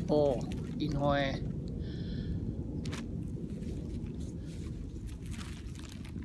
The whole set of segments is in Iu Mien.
Orqc, ih hnoi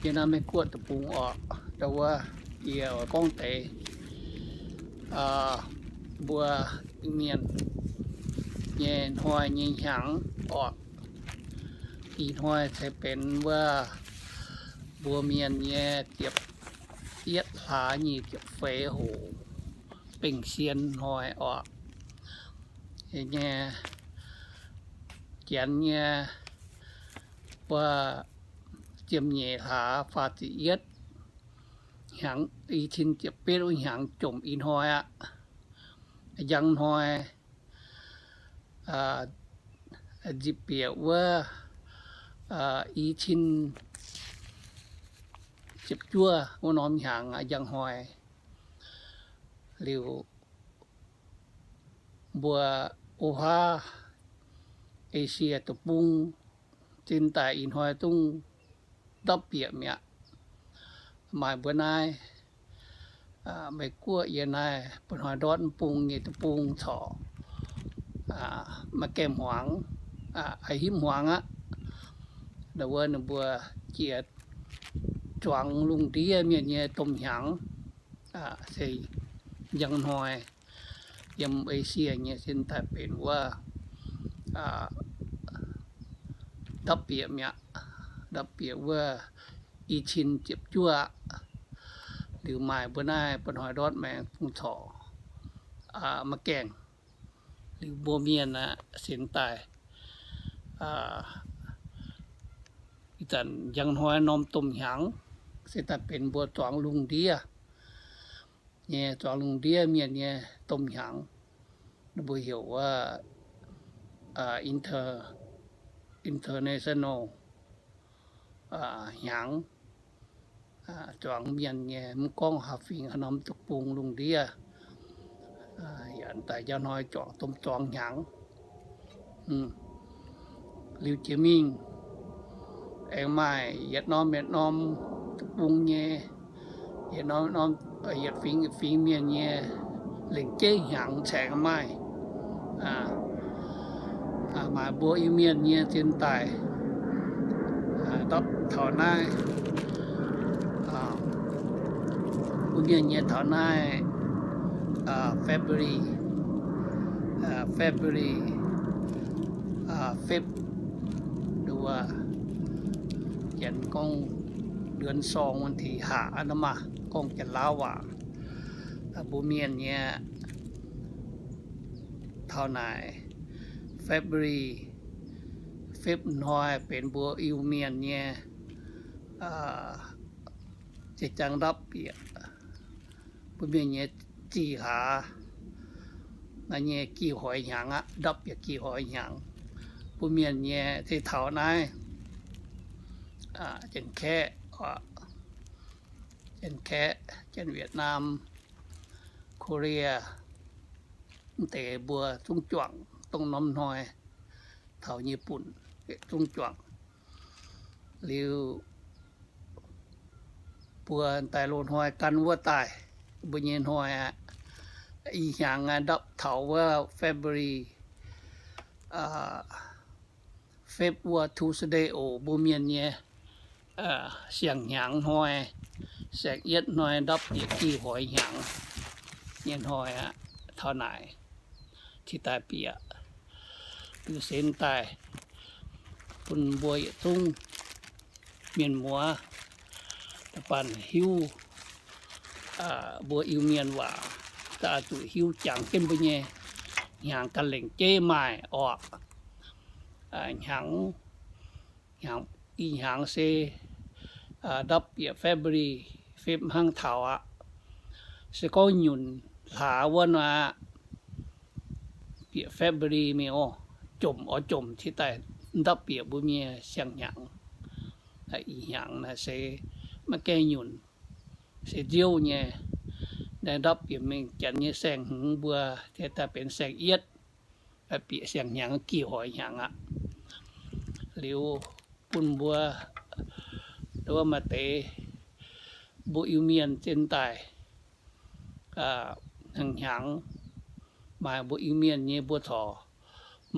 yie naaiv Meiv Guoqv deic-bung orqc, ndau wuov yie oix gorngv deix mbuo Iu-Mienh nyei hnoi nyei hnyangx orqc. Ih hnoi ceix benx wuov mbuo Mienh nyei ziepc yietv hlaax nyic ziepc feix hoc, Bengh Sien hnoi orqc. Nyei, Janx nyei wuov ziepc nyeic hlaax faah ziepc yietv hnyangx, i cin ziepc betv wuov hnyangx jomc ih hnoi aqv. Njang hnoi nzipc bieqc wuov i cin ziepc juov wuov norm hnyangx njang hnoi liuz, mbuo O H A, Esie deic-bung, zinh daaih ih hnoi zungv ndapv bieqc mi'aqv. Maaih mbuo naaiv Meiv Guoqv yiem naaiv mba'hnoi ndortv mv bung nyei deic-bung corc maiv gaengh hmuangx, hipv hmuangx aqv. Ndau wuov ninh mbuo jiex zuangx lungh ndiev mienh nyei domh hnyangx, se njang hnoi yiem Esie nyei sin daaih benx wuov ndapv bieqc mi'aqv, ndapv bieqc wuov i cin ziepc juov aqv. Liuz maaih mbuo naaiv mba'hnoi ndortv maengx bung corc maiv gaengh. Liuz mbuo Mienh aqv, sin daaih ih zanc njang hnoi norm domh hnyangx se daaih benx mbuo zuangx lungh ndiev nyei, zuangx lungh ndiev mienh nyei domh hnyangx. Ninh mbuo heuc wuov inter, international hnyangx, zuangx mienh nyei, mv gorngv haaix fingx haaix norm deic-bung lungh ndiev, yaac daaih njang hnoi juangc domh zuangx hnyangx. Liuz jiex mingh aengx maaih yietc norm yietc norm deic-bung nyei, yietc norm norm, yietc fingx yietc fingx mienh nyei lengc jeiv hnyangx caengx maaih. Maaih mbuo Iu-Mienh nyei zinh daaih ndapv taux naaiv, mbuo Mienh nyei taux naaiv February, February, Feb, nduov, Janx gorngv เดือนสอง วันที่ห้า aqv nor maah, gorngv Janx-Laauv waac. Mbuo Mienh nyei taux naaic February, Feb hnoi benx mbuo Iu-Mienh nyei ziex jangx ndapv bieqc mbuo Mienh nyei zih hlaax nyei gih hoix hnyangx aqv, ndapv bieqc gih hoix hnyangx. Mbuo Mienh nyei se taux naaiv Janx-Kaeqv, Janx-Kaeqv, Janx-Vietnam, Korea, mv deix mbuo zungv juangc dongh norm hnoi taux nyei buonc zungv juangc. Liuz mbuo daaih loz-hnoi gan wuov daaih, mbuo nyei hnoi aqv, ih hnyangx aqv, ndapv taux wuov February, Feb wuov Tuesday oc, mbuo Mienh nyei siang-hnyangx hnoi, saeng-yietv hnoi, ndapv bieqc gih hoix hnyangx nyei hnoi aqv. Taux naaic cingx daaih bieqc, liuz se daaih bun mbuo yietc zungv mienh muoz da'faanh hiuv mbuo Iu-Mienh waac, da'faanh zuqc hiuv jangx jienv mbuo nyei hnyangx ganh lengc jeiv maaih orqc. Hnyangx, hnyangx, ih hnyangx se ndapv bieqc February, Feb hnangv taux aqv. Se gorngv nyunc hlaax wuov nor aqv, bieqc February mingh oc, jomc oix jomc cingx daaih ndapv bieqc mbuo nyei siang-hnyangx. Ih hnyangx naaiv se maiv gaengh nyunc, se nziouv nyei, ndapv bieqc mingh Janx nyei saeng-hmz mbuo cingx daaih benx saeng-yietv, bieqc siang-hnyangx gih hoix hnyangx aqv. Liuz bun mbuo, wuov maaih deix mbuo Iu-Mienh zinh daaih hnyangx, maaih mbuo Iu-Mienh nyei mbuo corc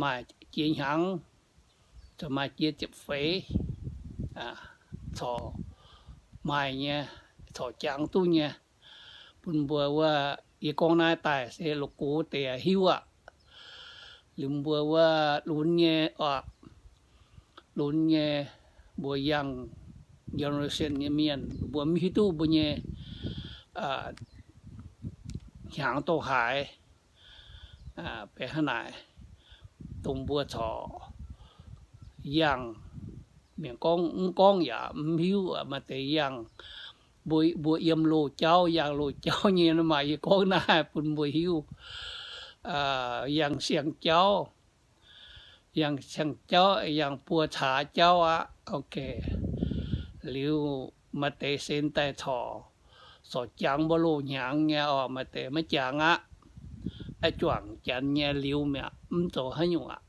maaih jiex hnyangx, zoux maaih jiex ziepc feix, corc maaih nyei, corc jangx duqv nyei, bun mbuo wuov, yie gorngv naaiv daaih se la'gox deix hiuv aqv. Liuz mbuo wuov lunx nyei, lunx nyei, mbuo yangh generation nyei mienh, mbuo mv hiuv duqv mbuo nyei hnyangx doz-haaix. Benx hnangv naaic, dongh mbuo corc yangh, mienh gorngv mv gorngv yaac mv hiuv, maaih deix yangh, mbuo, mbuo yiem loz-jauv, yangh loz-jauv nyei, maaih yie gorngv naaiv bun mbuo hiuv, yangh siang-jauv, yangh siang-jauv, yangh buo caax jauv aqv. Liuz maaih deix se daaih corc, corc jangx mbuo loz-hnyangx nyei oc, maaih deix maiv jangx aqv. Aa, juangc janx nyei liuz mi'aqv, mv zoux haaix nyungc aqv.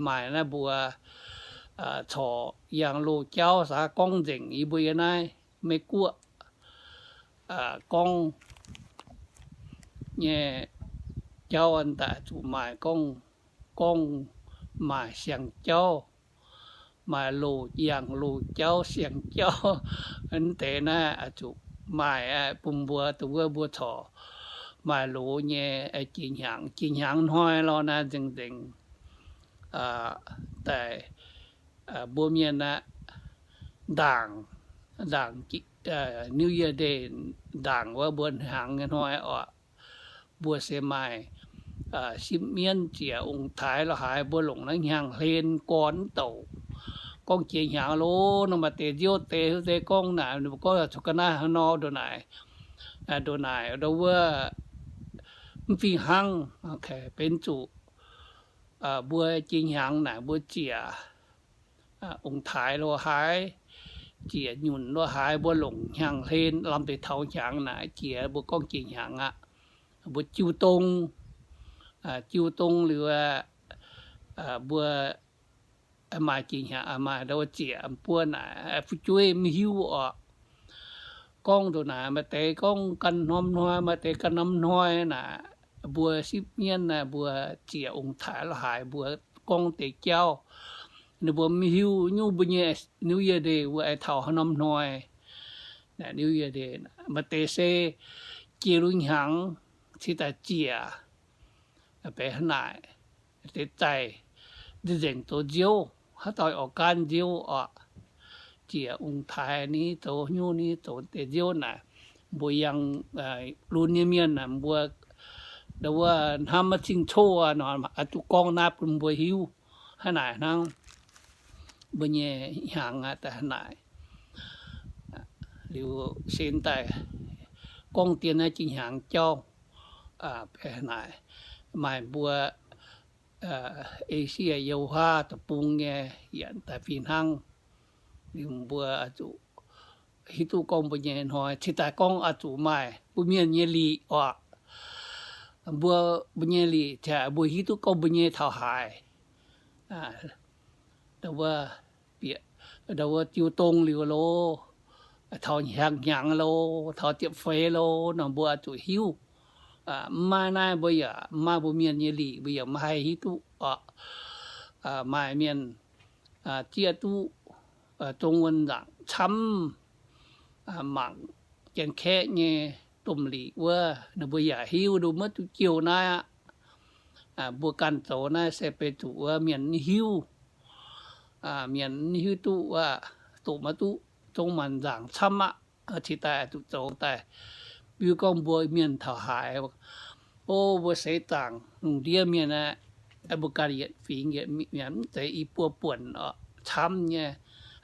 Maaih naaiv mbuo corc yangh loz-jauv, saax gorngv nzengc yie mbuo yiem naaiv Meiv-Guoqv gorngv nyei jauv daaih zuqc maaih gorngv, gorngv maaih siang-jauv, maaih loz, yangh loz-jauv, siang-jauv. Mv deix naaiv zuqc maaih bun mbuo, dongh wuov mbuo corc maaih loz nyei jiex hnyangx, jiex hnyangx hnoi lorh naaiv nzengc nzengc daaih mbuo mienh aqv, ndaangc, ndaangc New Year Day, ndaangc wuov mbuo hnyangx nyei hnoi oc, mbuo se maaih sipv mienv ziec ong-taaix lorh haaix, mbuo longc naaiv hnyangx-hlen gorn mv douc. Gorngv jiex hnyangx lo, nor maaih deix nziouv deix, deix gorngv naaic, ninh mbuo gorngv zuqc ga'naaiv haaix nor ndongc naaic, ndongc naaic ndau wuov mv fih hnangv. Benx zuqc mbuo jiex hnyangx naaic mbuo ziec ong-taaix lorh haaix, ziec nyunc lorh haaix, mbuo longc hnyangx-hlen lamh deix taux hnyangx naaic jiex, mbuo gorngv jiex hnyangx aqv. Mbuo jiu dong, jiu dong liuz, mbuo maaih jiex hnyangx, maaih ndau wuov ziec buo naaic, fu'jueiv mv hiuv oc. Gorngv ndongc naaic, maaih deix gorngv ganh norm hnoi, maaih deix ganh norm hnoi naaic, mbuo sipv mienv naaic mbuo ziec ong-taaix lorh haaix, mbuo gorngv deix jauv, ninh mbuo mv hiuv nyungc mbuo nyei New Year Day wuov aengx taux haaix norm hnoi. Maaih deix se jiex lungh hnyangx cingx daaih ziec. Benx hnangv naaic, deix zaih nzengc zoux nziouv, haaix dauh oix gaanv nziouv oc, ziec ong-taaix ni, zoux nyungc ni, zoux deix nziouv naaic, mbuo yangh lunx nyei mienh naaic, mbuo ndau wuov hnamv maiv cing-coqv nor, oix zuqc gorngv naaiv bun mbuo hiuv. Hnangv naaic hnangv, mbuo nyei hnyangx aqv, daaih hnangv naaic. Liuz sin daaih gorngv dien naaiv jiex hnyangx jauv, naaic, maaih mbuo Esie Youhaav deic-bung nyei yietc daaih fih hnangv. Liuz mbuo zuqc hiuv duqv gorngv mbuo nyei hnoi, cingx daaih gorngv oix zuqc maaih mbuo mienh nyei liqc oc. Mbuo, mbuo nyei liqc, mbuo hiuv duqv gorngv mbuo nyei taux haaix, ndau wuov jiu dong liuz lo, taux hnyangx lo, taux ziepc feix lo nor, mbuo zuqc hiuv. Mv maaih naaiv mbuo yaac mv maaih mbuo mienh nyei liqc, mbuo yaac maiv haih hiuv duqv oc. Maaih mienh zieqv duqv zong wuonh nzaangc camv, mangc Janx-Kaeqv nyei domh liqc wuov, ninh mbuo yaac hiuv, ninh mbuo maiv duqv jouh naaiv aqv. Mbuo ganh zoux naaiv se beiv zuqc wuov mienh mv hiuv, mienh mv hiuv duqv wuov, doqc maiv duqv, zong maanc nzaangc camv aqv. Cingx daaih zuqc zoux daaih, biu gorngv mbuo mienh taux haaix, o, mbuo seix zaangc lungh ndiev mienh aeqv, mbuo ganh yietc fingx yietc mienh mv zeiz i buo buonc oc, camv nyei.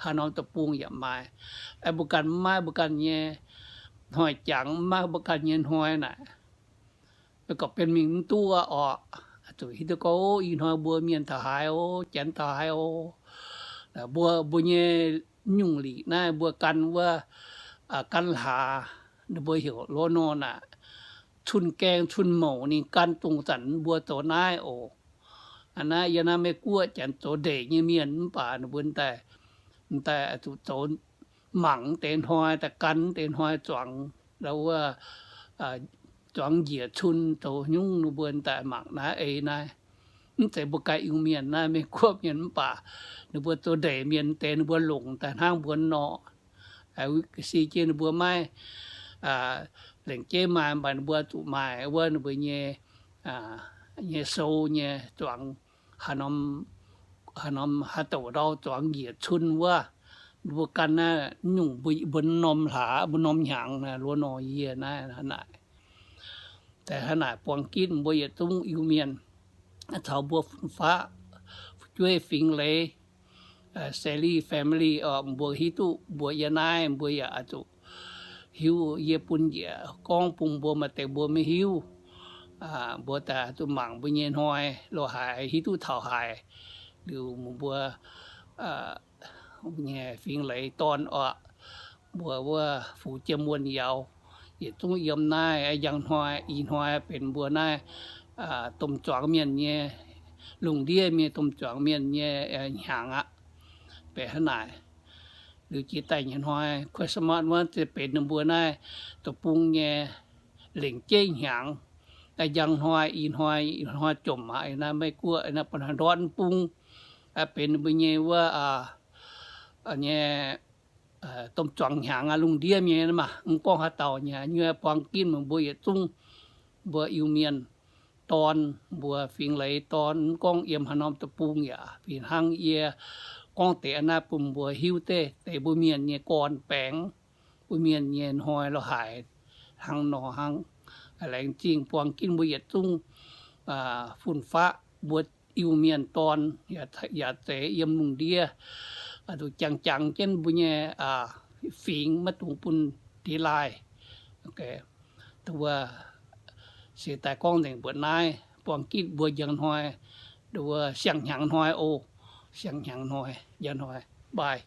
Haaix norm deic-bung yaac maaih, mbuo ganh mv maaih mbuo ganh nyei hnoi jangx, mv maaih mbuo ganh nyei hnoi naaic, gorqv-benx mingh mv duqv oc. Zuqc hiuv duqv gorngv, o, ih hnoi mbuo mienh taux haaix o, Janx taux haaix o. Mbuo, mbuo nyei nyungc liqc naaiv mbuo gan wuov, gan hlaax, ninh mbuo heuc lo nor naaic, cun-gaeng cun-mouc ninh gan dongh zanc mbuo zoux naaiv oc. Naaiv yiem naaiv Meiv-Guoqv Janx zoux ndeic nyei mienh mv baac ninh mbuo daaih, daaih zuqc zoux mangc deix hnoi, daaih gan deix hnoi zuangx, ndau wuov, zuangx njiec cun zoux nyungc, ninh mbuo daaih mangc naaiv ei naaiv. Mv zeiz mbuo ganh Iu-Mienh naaiv, Meiv Guoqv mienh, mv baac ninh mbuo zoux ndeic mienh deix ninh mbuo longc daaih hnangv mbuo nor. Si jienv ninh mbuo maiv lengc jeiv maaih, mv baac ninh mbuo zuqc maaih wuov ninh mbuo nyei, nyei sou nyei zuangx, haaix norm, haaix norm haaix douc ndau zuangx njiec cun wuov. Ninh mbuo gan naaiv nyungc mbuo, mbuo norm hlaax, mbuo norm hnyangx, loz nor yie naaiv hnangv naaic. Hnangv naaic buang gitv mbuo yietc zungv Iu-Mienh caux mbuo fun-faqv, fu'jueiv fingx leiz, Sally family, mbuo hiuv duqv mbuo yiem naaiv, mbuo yaac zuqc hiuv yie bun njiec gorngv bun mbuo maaih deix mbuo maiv hiuv. Mbuo daaih zuqc mangc mbuo nyei hnoi lo haaix hiuv duqv taux haaix, liuz mbuo nyei fingx leiz dorn oc, mbuo wuov fu'jueiv muonh yaauz yietc zungv yiem naaiv. Njang hnoi, ih hnoi benx mbuo naaiv domh zuangx mienh nyei, lungh ndiev mienh, domh zuangx mienh nyei hnyangx aqv. Benx hnangv naaic. Liuz jiex daaih nyei hnoi Christmas wuov benx ninh mbuo naaiv deic-bung nyei lengc jeiv hnyangx. Njang hnoi, ih hnoi, ih hnoi jomc aqv, naaiv Meiv Guoqv naaiv bun hnoi ndortv mv bung, benx ninh mbuo nyei wuov nyei domh zuangx hnyangx aqv, lungh ndiev nyei maah. Mv gorngv haaix dauh nyei, nyei buang ginv meih mbuo yietc zungv, mbuo Iu-Mienh dorn, mbuo fingx leiz dorn, mv gorngv yiem haaix norm deic-bung yaac fih hnangv. Yie gorngv deix naaiv bun mbuo hiuv deix, deix mbuo mienh nyei gorn-baengx, mbuo mienh nyei hnoi lo haaix hnangv nor hnangv. Laengz zingh buang ginv mbuo yietc zungv fun-faqv mbuo Iu-Mienh dorn yaac zeix yiem lungh ndiev, zuqc jangx jangx jienv mbuo nyei fingx, maiv dungx bun diex laaih. Wuov se daaih gorngv nzengc mbuoqc naaiv. Buang gitv mbuo njang hnoi, wuov siang-hnyangx hnoi oc. Siang-hnyangx hnoi, njang hnoi, bye.